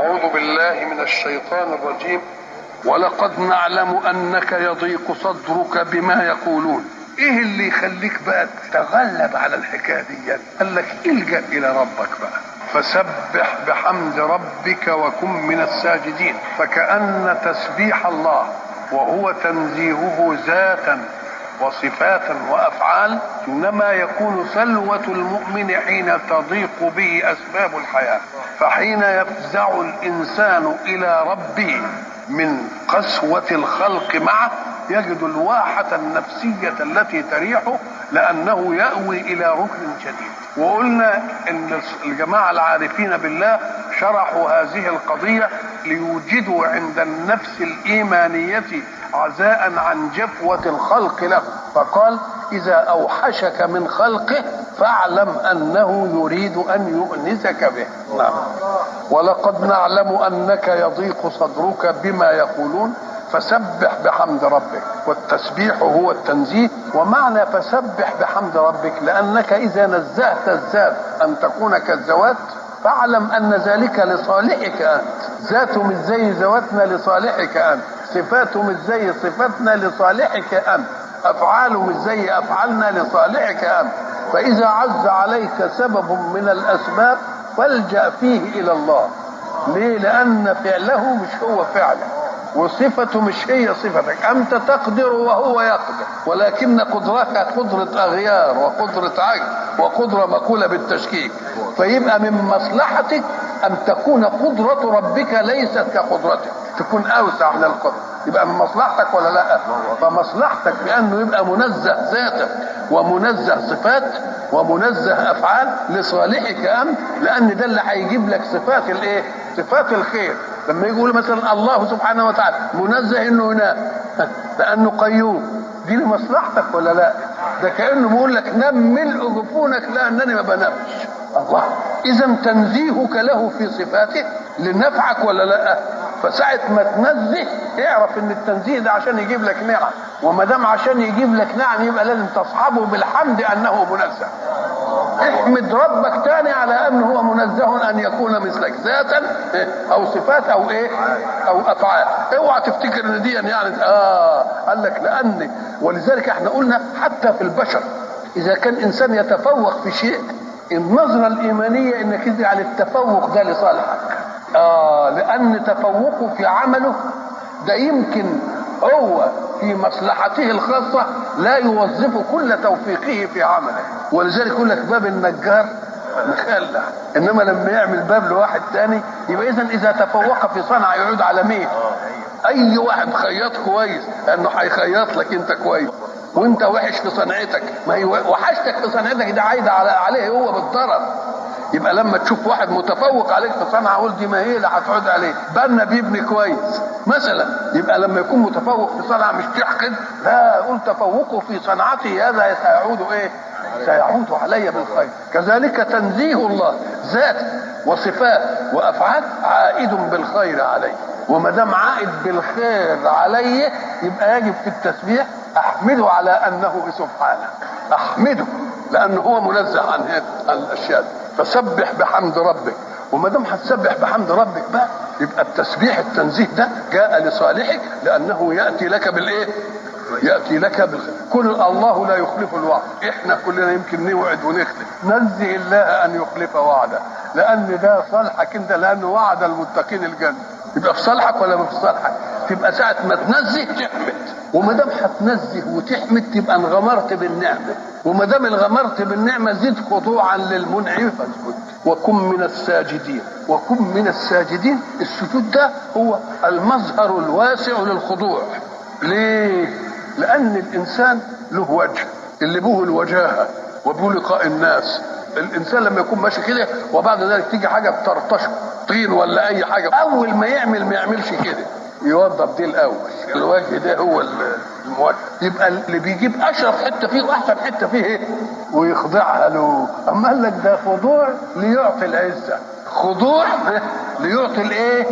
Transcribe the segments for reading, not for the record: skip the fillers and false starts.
أعوذ بالله من الشيطان الرجيم. ولقد نعلم أنك يضيق صدرك بما يقولون. إيه اللي يخليك بقى تتغلب على الحكاية دي؟ قال لك الجأ إلى ربك بقى، فسبح بحمد ربك وكن من الساجدين. فكأن تسبيح الله وهو تنزيهه ذاتا وصفاتا وأفعال إنما يكون سلوة المؤمن حين تضيق به أسباب الحياة، فحين يفزع الإنسان إلى ربه من قسوة الخلق معه يجد الواحة النفسية التي تريحه، لأنه يأوي إلى ركن شديد. وقلنا إن الجماعة العارفين بالله شرحوا هذه القضية ليوجدوا عند النفس الإيمانية عزاء عن جفوة الخلق له، فقال إذا أوحشك من خلقه فاعلم أنه يريد أن يؤنسك به. نعم. ولقد نعلم أنك يضيق صدرك بما يقولون فسبح بحمد ربك. والتسبيح هو التنزيه، ومعنى فسبح بحمد ربك لأنك إذا نزهت الذات أن تكون كالذوات فاعلم أن ذلك لصالحك أنت. ذاته مش زي ذواتنا لصالحك أنت، صفاته مش زي صفاتنا لصالحك أنت، أفعاله مش زي أفعالنا لصالحك أنت. فإذا عز عليك سبب من الأسباب فالجأ فيه إلى الله. ليه؟ لأن فعله مش هو فعله، وصفته مش هي صفتك. أنت تقدر وهو يقدر، ولكن قدرتك قدرة أغيار وقدرة عجز وقدرة مقولة بالتشكيك. فيبقى من مصلحتك أن تكون قدرة ربك ليست كقدرتك، تكون أوسع من القدرة. يبقى من مصلحتك ولا لا؟ فمصلحتك بأنه يبقى منزه ذاتك ومنزه صفات ومنزه أفعال لصالحك أنت، لأن ده اللي هيجيب لك صفات الإيه؟ صفات الخير. لما يقول مثلا الله سبحانه وتعالى منزه انه ينام لانه قيوم، دي لمصلحتك ولا لا؟ ده كانه بيقول لك نم ملء جفونك لانني ما بنامش. الله، اذا تنزيهك له في صفاته لنفعك ولا لا؟ فساعة ما تنزه اعرف ان التنزيه ده عشان يجيب لك نعم، وما دام عشان يجيب لك نعم يبقى لازم تصحبه بالحمد انه منزه. احمد ربك تاني على انه هو منزه ان يكون مثلك ذاتا او صفات او ايه او افعال. اوعى تفتكر ان دي يعني قال لك لان، ولذلك احنا قلنا حتى في البشر اذا كان انسان يتفوق في شيء، النظرة الايمانية انك تجعل التفوق ده لصالحك. لان تفوقه في عمله ده يمكن هو في مصلحته الخاصة لا يوظف كل توفيقه في عمله. ولذلك يقول لك باب النجار مخلع، انما لما يعمل باب لواحد تاني يبقى اذا تفوق في صنعة يعود على مين؟ اي واحد خياط كويس لانه هيخيط لك انت كويس، وانت وحش في صنعتك، ما هي وحشتك في صنعتك ده عايد عليه هو بالضرر. يبقى لما تشوف واحد متفوق عليك في صنعه قول دي ما هي اللي هتعود عليه، بنا بيبني كويس مثلا. يبقى لما يكون متفوق في صنعه مش تحقد، لا، قول تفوقه في صنعته هذا سيعود ايه؟ سيعود علي بالخير. كذلك تنزيه الله ذات وصفات وافعال عائد بالخير عليه، وما دام عائد بالخير عليه يبقى يجب في التسبيح احمده على انه سبحانه، احمده لانه هو منزه عن الاشياء دي. فسبح بحمد ربك، وما دام هتسبح بحمد ربك بقى يبقى التسبيح التنزيه ده جاء لصالحك، لانه ياتي لك بالايه؟ ياتي لك بالخير. كل الله لا يخلف الوعد، احنا كلنا يمكن نوعد ونخلف، نزه الله ان يخلف وعده، لان ده صالحك انت، لانه وعد المتقين الجنة. يبقى في صالحك ولا ما في صالحك؟ تبقى ساعة ما تنزه تحمد، وما دام هتنزه وتحمد تبقى انغمرت بالنعمة، وما دام انغمرت بالنعمة زد خضوعا للمنعم فاسجد وكن من الساجدين. وكن من الساجدين، السجود ده هو المظهر الواسع للخضوع. ليه؟ لأن الإنسان له وجه اللي به الوجاهة وبه لقاء الناس. الإنسان لما يكون ماشي كده وبعد ذلك تيجي حاجة بترطشه طين ولا أي حاجة، أول ما يعمل ما يعملش كده، يوضب دي الأول، الوجه ده هو الموجه. يبقى اللي بيجيب أشرف حتة فيه وأحسن حتة فيه إيه؟ ويخضعها له. أما قال لك ده خضوع ليعطي العزة، خضوع ليعطي الإيه؟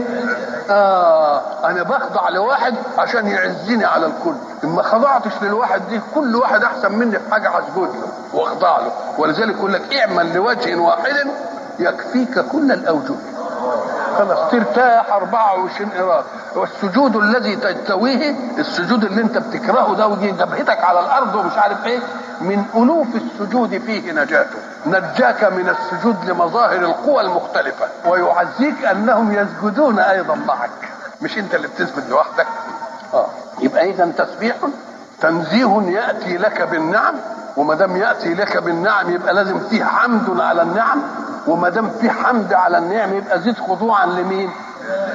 أنا بخضع لواحد عشان يعزني على الكل. إما خضعتش للواحد دي، كل واحد أحسن مني في حاجة هسجد له وأخضع له. ولذلك يقول لك اعمل لوجه واحد يكفيك كل الأوجه. خلاص ترتاح 24 قراط. والسجود الذي تجتويه، السجود اللي انت بتكرهه ده ويجي جبهتك على الارض ومش عارف ايه، من الوف السجود فيه نجاته، نجاك من السجود لمظاهر القوى المختلفة، ويعزيك انهم يسجدون ايضا معك، مش انت اللي بتسجد لوحدك. يبقى اذا تسبيح تنزيه ياتي لك بالنعم، وما دام ياتي لك بالنعم يبقى لازم فيه حمد على النعم، وما دام فيه حمد على النعم يبقى زيد خضوعا لمين؟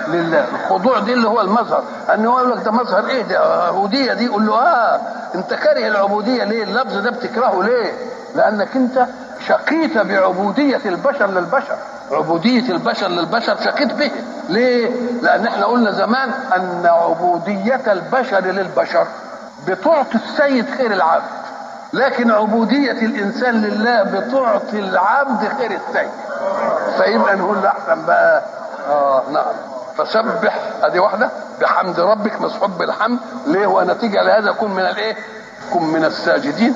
لله. الخضوع دي اللي هو المظهر، ان هو يقول لك ده مظهر ايه ده؟ عبودية دي. يقول له انت كاره العبودية ليه؟ اللفظ ده بتكرهه ليه؟ لانك انت شقيت بعبوديه البشر للبشر، عبودية البشر للبشر شقيت به ليه؟ لان احنا قلنا زمان ان عبودية البشر للبشر بتعطي السيد خير العبد، لكن عبودية الإنسان لله بتعطي العبد خير السيد. فيبقى نقول له أحسن بقى. نعم. فسبح، ادي واحدة، بحمد ربك، مصحوب بالحمد. ليه؟ ونتيجة لهذا كن من الايه؟ كن من الساجدين.